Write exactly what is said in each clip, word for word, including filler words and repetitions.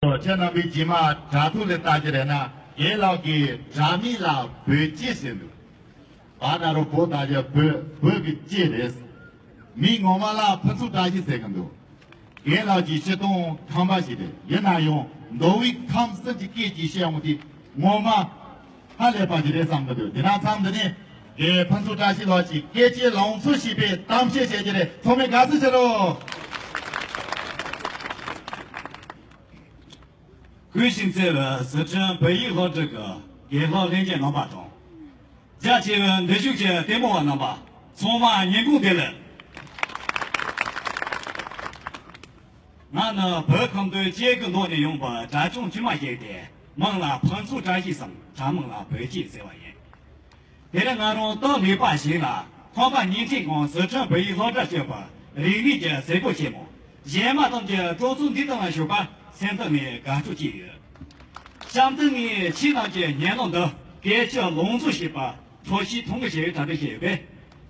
ཁྱེད་རྣམ་པས་རྗེས་མ་དྲ་ཐོག་ལ་ལྟ་རྒྱུ་རེད་ན། རྒན་ལགས་ཀྱིས་དྲ་མིག་ལ་བོད་སྐད་ཟེར་འདུག་བ་ན་རོ་བོ་དང་རྒྱ་བོད་བོད་ཀྱི་སྐད་རེད། མིང་ངོ་མ་ལ་ཕུན་ཚོགས་བཀྲ་ཤིས་ཟེར་གི་འདུག་རྒན་ལགས་ཀྱི་སྤྱི་དོན་ཁམས་པ་ཞིག་རེད། ཡིན་ན་ཡང་མདོ་དབུས་ཁམས་གསུམ་གྱི་སྐད་ཀྱིས་བཤད་ཡོང་དུས་ངོ་མ་ཧ་ལས་པ་ཞིག་རེད་བསམ་གི་འདུག་དེ་ན་མཚམས་འདི་ནས་རྒན་ཕུན་ཚོགས་བཀྲ་ཤིས་ལགས་ཀྱིས་སྐད་ཆ་ལང་ཚོ་ཞེས་པའི་གཏམ་བཤད་བྱེད་རྒྱུ་རེད། ཚང་མས་དགའ་བསུ་ཞུ་རོགས། གུས་ཕྱག་འཚལ་བའི་ཟི་ཁྲོན་བོད་ཡིག་སློབ་གྲྭ་གི་དགེ་སློབ་ལྷན་རྒྱས་རྣམ་པ་དང་། རྒྱ་ཆེ་བའི་འདིར་བཞུགས་ཀྱི་ལྟད་མོ་བ་རྣམ་པ་ཚང་མ་ཉིན་གུང་བདེ་ལེགས། ང་ནི་བོད་ཁམས་སྟོད་སྐྱེ་དགུའི་མདོ་ནས་ཡོང་པའི་དྲ་ལྗོངས་དཀྱུས་མ་ཞིག་སྟེ། མིང་ལ་ཕུན་ཚོགས་བཀྲ་ཤིས་སམ་དྲ་མིང་ལ་བོད་སྐྱེས་ཟེར་བ་ཡིན། དེ་རིང་ང་རང་སྟོད་ལུང་པ་ཞིག་ལ་ཁང་པ་ཉིན་ཁྲི་གང་ཟི་ཁྲོན་བོད་ཡིག་སློབ་གྲྭར་བསྐྱོད་པའི་རིག་གནས་ཀྱི་ཟས་གོ་ཆེན་མོ་གཞས་མ་གཏོང་རྒྱུ་སྤྲོ་ཚོགས་འདི་དང་ལ་ཞུགས་པ་སེམས་གཏིང་ནས་དགའ་སྤྲོ་སྐྱེས་ཡོད། གཤམ་དུ་ངས་ཁྱེད་རྣམས་ཀྱི་སྙན་ལམ་འདི་སྐད་ཆ་ལང་ཚོ་ཞེས་པ་འཕྲོ་ཞིག་ཐུང་གི་ཞེས་གྲ་སྒྲིག་བྱས་ཡོད་པས།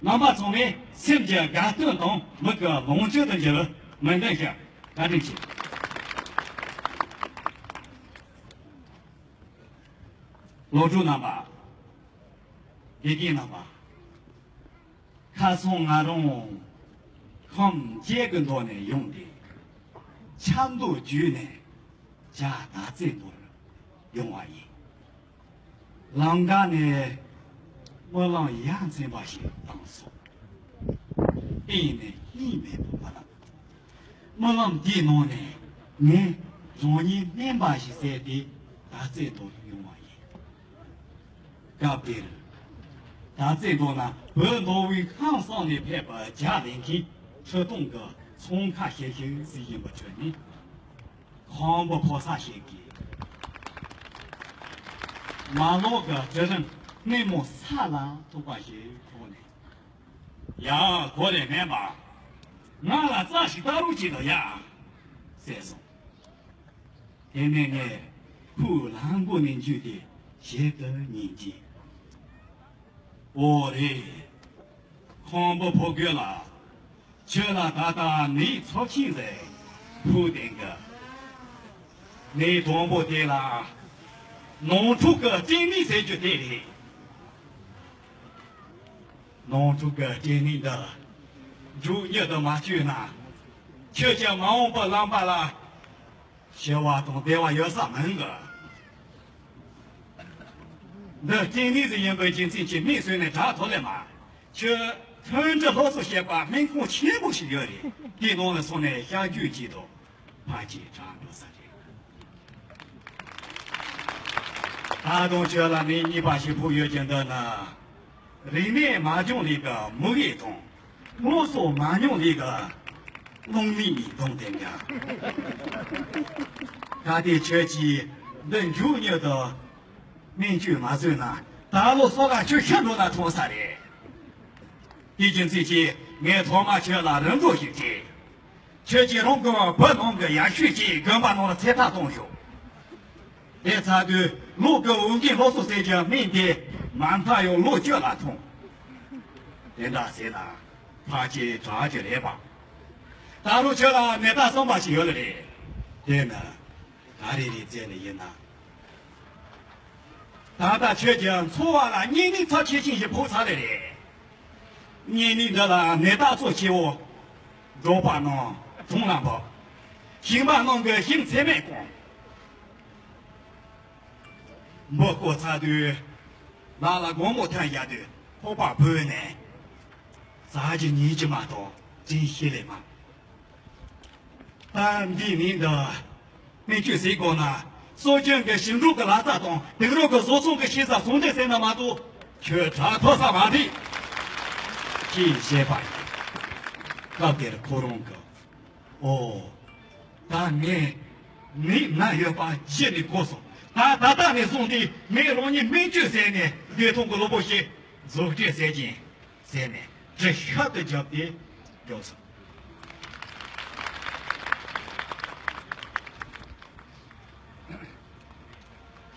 རྣམ་པ་ཚང་མས་སེམས་ཀྱི་དགའ་སྟོན་དང་མིག་གི་ལོངས་སྤྱོད་དུ་འགྱུར་བར་སྨོན་འདུན་ཞུ། བཀའ་དྲིན་ཆེ། སློབ་ཕྲུག་རྣམ་པ། དགེ་རྒན་རྣམ་པ། ཁ་སང་ང་རང་ཁམས་སྐྱེ་དགུའི་མདོ་ནས་ཡོང་སྟེ། ཆབ་མདོ་བརྒྱུད་ནས་རྒྱ་དར་རྩེ་མདོར་ཡོང་བ་ཡིན། ལམ་ཁ་ནས་རྨི་ལམ་ཡ་མཚན་པ་ཞིག་བཏང་སོང་། གཏིང་ནས་སྙིང་མེད་པར་མ་ལབ། རྨི་ལམ་དེའི་ནང་ནས་ངས་རང་ཉིད་སྨན་པ་ཞིག་བཙལ་ཏེ་དར་རྩེ་མདོར་ཡོང་བ་ཡིན། སྐབས་དེར་དར་རྩེ་མདོ་ན་བོད་མདོ་དབུས་ཁམས་གསུམ་ནས་ཕེབས་པའི་རྒྱ་ལས་མཁན་ཁྲི་སྟོང་གི་ཚོང་ཁང་ཞིག་ཞིག་གཟིགས་བཞིན་པའི་ཁྲོད་ནས། ཁམས་པའི་ཕོ་གསར་ཞིག་གིས་མ་ལོག་གི་གྲི་རིང་སྣེ་མོ་ས་ལ་ཐུག་པ་ཞིག་ཐོགས་ནས། ཡ། གོ་རེ་སྨན་པ། ང་ལ་རྩྭ་ཞིག་ལྟ་རོགས་བྱེད་དང་ཡ། ཟེར་སོང་། དེ་ནས་ངས་ཁོའི་ལག་མགོ་ནས་འཇུས་ཏེ་ཞིབ་ཏུ་ཉན་རྗེས། ཨོ་རེད། ཁམས་པའི་ཕོ་རྒོད་ལགས། ཁྱོད་ལ་ད་ལྟ་ནད་ཚབས་ཆེན་ཟིག་ཕོག་བསྡད་གི། ནད་དང་པོ་དེ་ལ་ནང་འཁྲུག་གི་སྐྲན་ནད་ཟེར་རྒྱུ་དེ་རེད། ནང་འཁྲུག་གི་སྐྲན་ནད་འདི་མགྱོགས་མྱུར་དུ་མ་བཅོས་ན། ཁྱོད་ཀྱི་མ་འོངས་པའི་ལམ་པ་ལ་ཞི་བ་དང་བདེ་བ་ཡོད་ས་མིན་གི། འདི་སྐྲན་ནད་ཟིག་ཡིན་པའི་རྒྱུ་མཚན་གྱིས་སྨན་བཟོས་ནས་དྲག་ཐོག་ལས་མ། ཁྱོད་མཐུན་སྒྲིལ་སློབ་གསོ་བྱེད་པ་སྨན་ཁང་ཆེན་པོ་ཞིག་ཡོད་རེད། དེའི་ནང་ལ་སོང་ནས་བཤད་རྒྱུ་གྱིས་དོ། ཕལ་ཆེར་དྲག་འགྲོ་ས་རེད། ད་དུང་ཁྱོད་ལ་ནད་གཉིས་པ་ཞིག་ཕོག་ཡོད་ཀྱི་འདུག་ན། རིག་གནས་མ་སྦྱངས་ལས་ཀ་མུ་གེ་དང་། སློབ་གསོ་མ་མྱོང་ལས་ཀ་རླུང་མིག་གིས་བརྡུངས་ཏེ་འགྲོ། གལ་ཏེ་ཁྱོད་ཀྱིས་འདི་མགྱོགས་མྱུར་དུ་སྨན་བཅོས་མ་བཟོས་ན། ད་ལོ་སོ་ག་ཁྱོད་ཤི་འགྲོ་ན་ཐོང་ས་རེད། དེའི་རྒྱུ་མཚན་གྱིས་ངས་ཐོག་མར་ཁྱོད་ལ་རིམ་གྲོ་ཞིག་བྱེད། ཁྱོད་ཀྱིས་རང་གི་བུ་ནང་གི་ཡར་ཤོས་ཀྱི་དགོན་པ་ནང་ལ་ཚེ་ཐག་གཏོང་ཤོག་དེ་ཚར་དུས་ལུག་གི་འུར་འགྱེད་སློབ་གསོ་ཟེར་གྱི་སྨན་དེ་མ་མཐའ་ཡང་ལོ་བཅུ་ལ་ཐོང་། དེ་འདྲ་ཟེར་ན་ཕལ་ཆེར་དྲག་གི་རེད་པ། ད་རུང་ཁྱོད་ལ་ནད་རྟགས་གསུམ་པ་ཞིག་ཡོད་ལེ་རེད། དེ་ནི་ག་རེ་རེད་ཟེར་ནི་ཡིན་ན། ད་ལྟ་ཁྱོད་ཀྱི་འཚོ་བ་ལ་གཉན་ནད་ཚབས་ཆེ་ཤོས་ཤིག་ཕོག་ཚར་ལེ་རེད། གཉན་ནད་འདི་ལ་ནད་རྟགས་གཙོ་ཆེ་བོ། འབྲོག་པ་རྣམས་གྲོང་ལ་འབབ། ཞིང་པ་རྣམས་ཀྱི་ཞིང་ཚད་མེད་གོང་། འབུ་རྐོ་ཚར་དུས། ལག་ལ་སྒོར་མོ་ཐོན་བཞག་དུས་ཁོག་པ་བུད་ནས། ཟ་རྒྱུ་ཉལ་རྒྱུ་མ་གཏོགས་དྲན་ཤེས་ལེ་མ། ད་འདི་ནི་འདི། སྨན་བཅོས་ཟེར་དགོས་ན། སྲོལ་རྒྱུན་གྱི་ཞིང་འབྲོག་གི་ལག་རྩལ་དང་དུད་འགྲོ་གི་བཟོ་ཚོང་གི་ཤེས་བྱ་ཟུང་འབྲེལ་ཟེར་ན་མ་གཏོགས་ཁྱོད་དྲག་ཐོག་ས་མ་རེད། ཅེས་བཤད་པ་ཡིན། སྐབས་དེར་ཁོ་རང་གིས། ཨོ། ད་ངས་ནད་ན་ཡོད་པ་གཞི་ནས་གོ་སོང་། ད་ད་ལྟ་ནས་བཟུང་སྟེ་ངས་རང་ཉིད་སྨན་བཅོས་ཟེར་ནས་བདེ་ཐང་གི་གློ་བུར་ཞིག་འཛུགས་སྐྲུན་ཟེར་གྱིན། ཟེར་ནས་གྲི་ཤུལ་དུ་བརྒྱབ་སྟེ་འགྲོ་སོང་།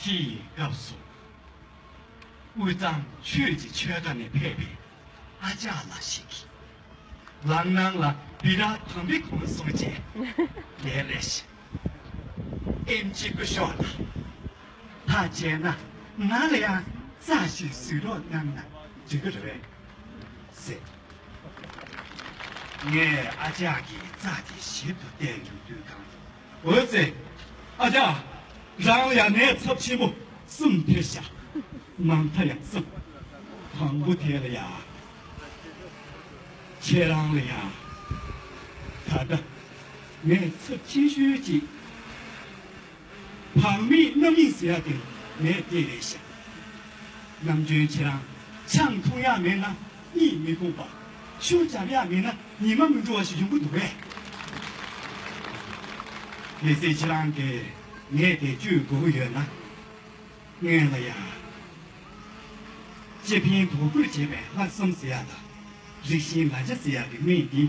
དེའི་སྐབས་སུ་དབུས་གཙང་ཆོས་ཀྱི་ཆོལ་ཁ་ནས་ཕེབས་པའི་ཨ་ཅག་ལགས་ཤིག་གིས་ལག་ནང་ལ་སྦི་རག་དམ་བི་གང་བཟུང་བྱས་ལེ་ལེ་ཞིག་ཨེམ་ཆི་སྐུ་ཞོགས་ལ། ད་བྱས་ན་ང་ལ་ཡང་རྩྭ་ཞིག་བཟོས་རོགས་གནང་ན་འགྲིག་གི་རེད་ཟེར། ངས་ཨ་ཅག་གི་རྩྭ་དེ་ཞིབ་ཏུ་བལྟས་ཡོང་དུས་གང་། འོད་ཟེར། ཨ་ཅག་རང་ལ་ཡང་ནད་ཚབས་ཆེན་པོ་གསུམ་ཐེབས་ཤག་མང་མཐའ་ཡང་གསུམ། དང་པོ་དེ་ལ་ཡ། ཁྱེད་རང་ལ་ཡ། ད་ལྟ་ནད་ཚབས་ཆེ་ཤོས་ཅིག་བག་མེད་རྣམ་གཡེང་ཟེར་ཡ་དེ་ནད་དེ་རེད་ཤག་ནམ་རྒྱུན་ཁྱེད་རང་ཆང་འཐུང་ཡ་མེད་ན་གཉིད་མི་ཁུག་པ། ཤུ་རྒྱབ་ཡ་མེད་ན་ཉི་མ་མི་འགྲོ་བ་ཞིག་ཡོང་གི་འདུག་གས། གལ་སྲིད་ཁྱེད་རང་གིས་ནད་དེ་བཅོས་དགོས་ཀྱི་ཡོད་ན། སྔོན་ལ་ཡ། སྤྱི་ཕན་དོ་ཁུར་བྱེད་པའི་ལྷག་བསམ་ཟེར་ཡ་དང་། རིགས་ཞེན་ལ་རྒྱ་ཟེར་ཡ་གི་སྨན་འདི་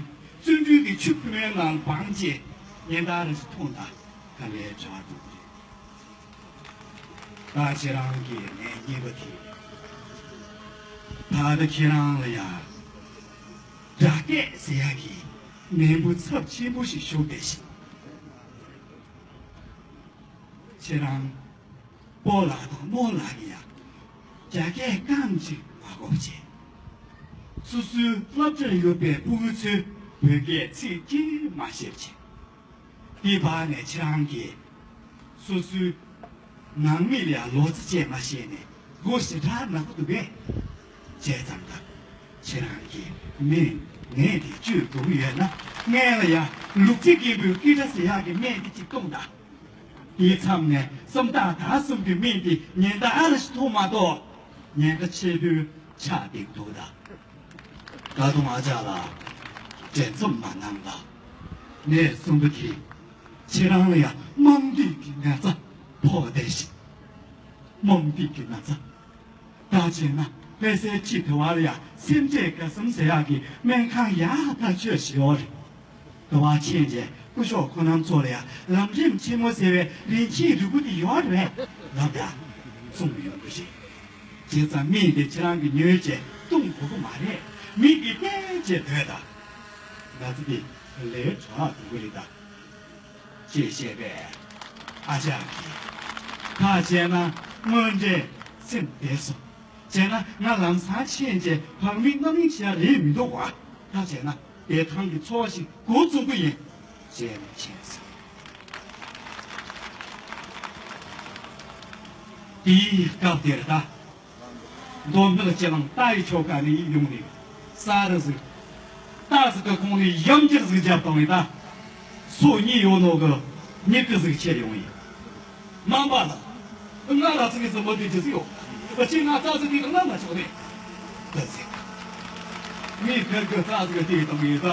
བརྩོན་འགྲུས་ཀྱི་ཆུ་ཕུལ་མའི་ནང་སྦངས་རྗེས་ཉེན་བརྡ་རེ་ཞིག་ཐོངས་དང་། ག་ལེར་བྱ་བ་འགྲུབ་ཀྱི་རེད། ད་ཁྱེད་རང་གི་ནད་གཉིས་པ་དེ། ད་ལྟ་ཁྱེད་རང་ལ་ཡ། དགྲ་སྐད་ཟེར་ཡ་གི་ནད་འབུ་ཚབས་ཆེན་པོ་ཞིག་ཞུགས་བསྡད་ཤག་ཁྱེད་རང་སྤོ་ལགས་དང་རྨོ་ལགས་ཀྱིས་ཡང་རྒྱ་སྐད་རྐང་གཅིག་མ་གོ་བྱས། སོ་སོའི་སློབ་གྲྭར་ཡོད་པའི་ཕྲུ་གུ་ཚོས་བོད་སྐད་ཚིག་གཅིག་མ་ཤེས་བྱས། དེའི་བར་ནས་ཁྱེད་རང་གིས་སོ་སོའི་ནང་མི་ལ་ཡང་ལོ་ཙཱ་བཅས་མ་བཤད་ནས་སྒོ་ཞེ་དྲག་ནག་པོ་འདུག་གས། བྱས་ཙང་ད་ཁྱེད་རང་གིས་སྨན་ངས་དེ་བཅོས་དགོས་ཀྱི་ཡོད་ན། སྔོན་ལ་ཡང་ལུག་རྫི་རྒན་པོའི་ཀི་ཏྲ་ཟེར་ཡག་གི་སྨན་དེ་གཅིག་བཏུང་དང་། དེའི་མཚམས་ནས་སུམ་རྟགས་དག་གསུམ་གྱི་སྨན་དེ་ཉེན་བརྡ་ཨ་ར་ཞིག་ཐོངས་མ་གཏོགས། ཉེན་ཁ་ཆེ་པོའི་ཆགས་བསྡད་འདུག་ད། ད་དུང་ཨ་ཅག་ལ་འདྲེན་འཛོམས་མ་གནང་ལ། ནས་གསུམ་པ་དེ། ཁྱེད་རང་ལ་ཡང་དམངས་སྡུག་གི་ན་ཚ་ཕོག་བསྡད་ཤག་དམངས་སྡུག་གི་ན་ཚ། ད་བྱས་ན་དཔེ་གསལ་ཅིག་དེ་བ་ལ་ཡང་སེམས་ཁྲལ་ག་ཟུམ་ཟེར་ཡག་གི་སྨན་ཁང་ཡག་ཐག་ཆོད་ཞིག་ཡོད་རེད། དེ་བ་ཕྱིན་རྗེས་སྐུ་ཞབས་ཁོ་རྣམ་ཚོ་ལ་ཡང་ལམ་རིམ་ཆེན་མོ་ཟེར་བའི་རིན་ཆེན་རིལ་བུ་དེ་ཡོད་རེད་ལབ་ཡ་གསུངས་ཡོང་གི་རེད། བྱས་ཙང་སྨན་དེ་ཁྱེད་རང་གིས་ཉོས་བྱས་བཏུང་དགོས་ཀྱི་མ་རེད། མི་གིས་བསྟན་བྱས་སྡོད་དང་། ང་ཚོ་འདི་ལས་དྲག་དགོས་ཀྱི་རེད་ད། ཅེས་བཤད་པས། ཨ་ཅག་གིས། ད་བྱས་ན་དངོས་འབྲེལ་སེམས་བདེ་སོང་། བྱས་ན་ང་ལམ་སང་ཕྱིན་རྗེས་བག་མེད་རྣམ་གཡེང་བྱེད་ཡ་རེད་མི་འདུག་བ། ད་བྱས་ན་བདེ་ཐང་གི་འཚོ་བ་ཞིག་འགོ་བཙུགས་ཀྱི་ཡིན། ཅེས་ནས་ཕྱིན་སོང་། དེའི་སྐབས་དེར་ད། མདོ་སྨད་སྤྱི་གླིང་རྟ་ཡི་ཆོ་ག་ནས་ཡོང་ནས་ས་རུ་ཟིག་རྟ་ཟིག་གི་ཁོང་ནས་ཡང་འགྱུར་ཟིག་བརྒྱབ་བཏང་ནས་ད། སོ་གཉིས་ཡོད་ནོ་གི་མྱིག་གི་ཟིག་ཁྱེར་ཡོང་ཡིན། སྨན་པ་ལགས། ང་ལ་ཚིག་གི་ཟིག་མོ་དེ་ཅི་ཟིག་ཡོད། ཨ་ཅེ་ང་རྩ་ཟིག་དེ་གི་ང་མ་ཆོག་ནས། ད་ཟིག་ངས་ཁེར་གི་རྩ་ཟིག་དེ་བཏང་ཡིན་ད།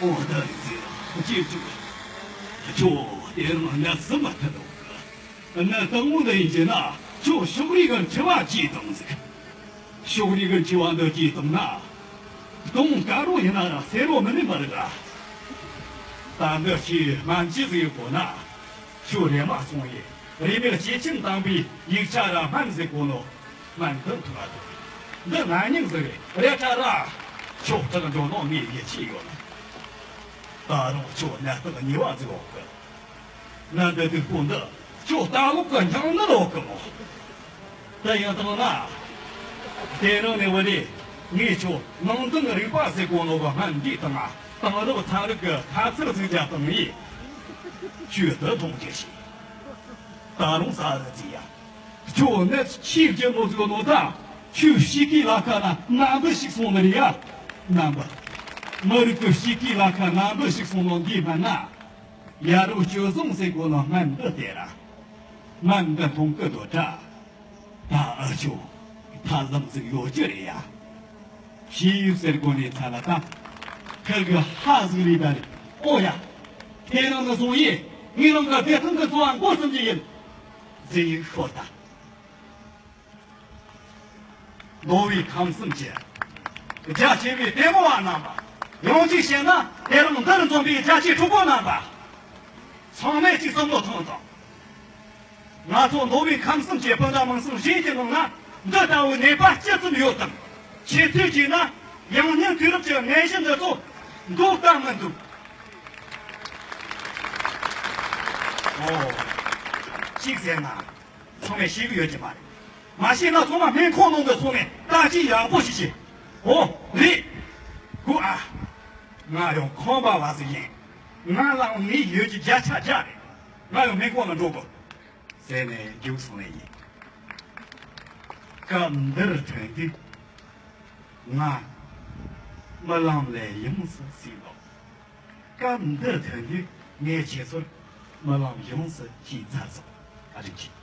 ཨོ་ད་རེད་ཟིག་ཅེས་བྱུང་། ཁྱོད་དེ་རིང་ང་ཟིན་མ་ཐུབ་ནོ་གི། ན་དང་མོ་ལ་ཡིན་གྱི་ན་ཁྱོད་ཕྱོགས་རིས་ཀྱི་འཁྲི་བ་གྱིས་བཏང་ཟིག་ཕྱོགས་རིས་ཀྱི་འཁྲི་བ་འདི་གྱིས་བཏང་ན། དུང་དཀར་རོ་ཡིན་ན་ར་སེར་རོ་མི་ནུས་པ་རེད་ལ། ད་འདི་ཁྱེད་སྨན་ཅི་ཟིག་དགོས་ན། ཁྱོད་རེམ་མ་སོང་ཡེ་རེ་མིག་སྐྱེས་ཆེན་དང་པོའི་ཡིག་ཆ་ར་སྨན་ཟིག་དགོས་ནོ། སྨན་འདི་ཐུག་ཨ་ཐུག་འདི་ན་སྙིང་ཟིག་རེད་ར་ཁྲ་ར། ཁྱོད་སྐྲག་འགྲོ་ནོ་ངས་ཡིད་ཆེས་ཡོད་ལ། ད་རུང་ཁྱོད་ནད་རྟགས་གཉིས་པ་ཟིག་ཡོད་གི། ན་འདི་དུས་པོ་འདི་ཁྱོད་ལྟ་ལོག་གི་འགྱངས་ནི་ལོག་གི་མོ། དེ་ཡང་དང་ན། དེ་རིང་ནས་བུ་ལས་ངས་ཁྱོད་ནང་དོན་རིག་པ་ཟེར་གོ་ནོ་བ་སྨན་འདི་དང་དེང་རབས་ཚན་རིག་གི་ཁ་ཚིག་ཟིག་བརྒྱབ་བཏང་ཡིས། ཁྱོད་དུ་མཐོང་རྒྱུ་ཞིག་ད་རུང་ས་རུ་ཙི་ཡ། ཁྱོད་ནི་ཆེས་རྒྱུ་ནོ་ཟིག་ནོ་ད་ཁྱོད་ཤི་ཀའི་ལ་ཁ་ན་རྣམ་པ་ཞིག་སོང་ནི་རེད་ཡ། རྣམ་པ། མི་རིགས་ཀྱི་ཤི་ཀའི་ལ་ཁ་རྣམ་པ་ཞིག་སོང་ནོ་འདི་མིན་ན། ཡ་རབས་སྤྱོད་བཟང་ཟེར་གོ་ནོ་སྨན་འདི་སྟེར་ར། སྨན་འདི་མཐོང་གི་འདུག་དྲ། ད་ཨ་ཅོ། ཐ་ལམ་ཟིག་ཡོད་རྒྱུ་རེད་ཡ། ཞེས་ཡུག་ཟེར་གོ་ནས་ཚ་ལ་ད། ཁིར་གི་ཧ་ཟིག་རེད་ད་རེད། ཨོ་ཡ། དེ་རང་ནི་སོང་ཡེ། ངའི་རང་གི་བདེ་ཐང་གི་འཚོ་བ་འགོ་བརྩམ་རྒྱུ་ཡིན། ཟེར་ཡིག་ཤོར་ད། མདོ་བའི་ཁམས་གསུམ་གྱི་རྒྱ་ཆེ་བའི་ལྟད་མོ་བ་རྣམ་པ། ཡང་གཅིག་བཤད་ན་དེ་རིང་འདིར་འཛོམས་པའི་རྒྱ་ཆེའི་ཕྲུ་གུ་རྣམ་པ། ཚང་མས་གཅིག་བསམ་བློ་ཐོངས་དང་། ང་ཚོ་མདོ་བའི་ཁམས་གསུམ་གྱི་སྤུན་ཟླ་མིང་སྲིང་གཞན་གྱི་ནང་ན་འདི་ལྟ་བུའི་ནད་པ་ཅི་ཙམ་ཡོད་དམ། ཁྱེད་ཚོས་བྱས་ན་ཡང་སྙིང་དུས་རབས་ཀྱི་ནད་གཞི་འདི་ཚོ་འདུག་དང་མི་འདུག་ཨོ། གཅིག་ཟེར་ན། ཚང་མས་ཤེས་ཀྱི་ཡོད་ཀྱི་མ་རེད། མ་ཤེས་ན་ཚང་མ་སྨན་ཁང་ནང་གི་ཚང་མས་བརྟག་དཔྱད་ཡག་པོ་ཞིག་བྱེད། ཨོ། རེད། གུ་ཨ། ང་ཡང་ཁང་པ་བ་ཟིག་ཡིན། ང་ལའང་ནད་ཡོད་ཀྱི་བརྒྱ་ཆ་བརྒྱ་རེད། ང་ཡང་སྨན་ཁང་ལ་འགྲོ་དགོས། ཟེར་ནས་རྒྱུགས་སོང་ནས་ཡིན། སྐབས་འདིར་ཐོན་དུས། ང་རྨི་ལམ་ལས་ཡོངས་སུ་སུས་ལོག་སྐབས་འདིར་ཐོན་དུས་ངས་ཁྱེད་ཚོར་རྨི་ལམ་ཡོངས་སུ་ཤེས་ཚར་སོང་། བཀའ་དྲིན་ཆེ།